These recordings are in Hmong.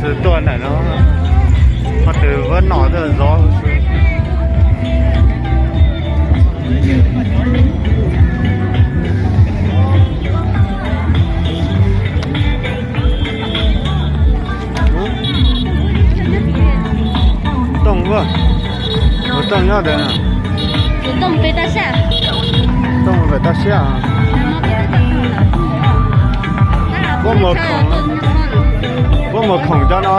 Tuaj ntawm no, qhov twg vab nom tuaj zov. Tooj, ua tooj nyob ntawd. Tooj pem toj siab. Puab muag khoom cov no.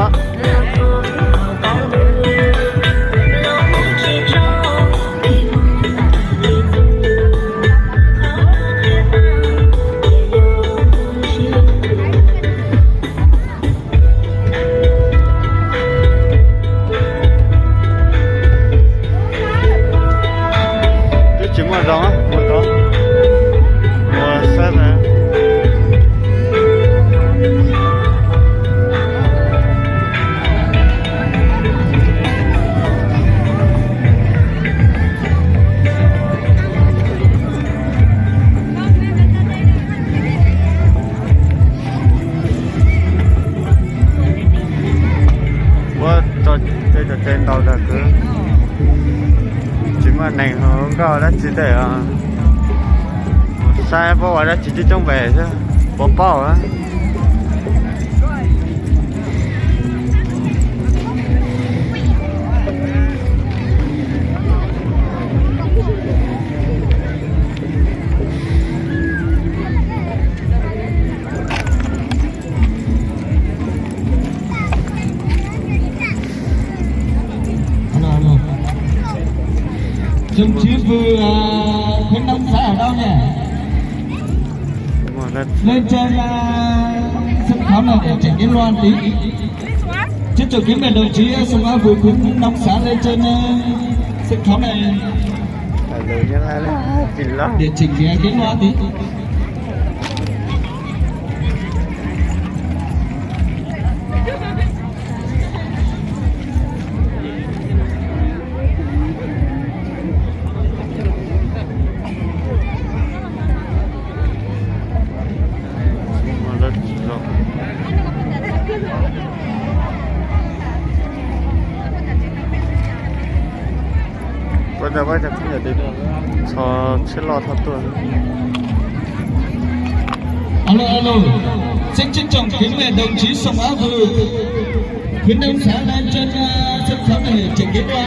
Twb tsis muaj zoo, mus tod, mus saib. Puab tso tej cov tsev ntaus tag kwv, tsis muaj neeg hluas nkauj dab tsi tej os. Saib puab ua dab tsi coob coob pem xwb, puas paub. Đồng chí vừa khuyến nông xã ở đâu nhỉ? Lên trên sân khấu này để chỉnh cái loa tí. Trân trọng kính mời đồng chí Sùng A Vự khuyến nông xã lên trên sân khấu này để chỉnh cái loa tí. Txhos tsheb loj txhua tuaj. Alo, alo. Xin trân trọng kính mời đồng chí Sùng A Vự, khuyến nông xã Lan Trân, sân khấu này để chỉnh cái loa.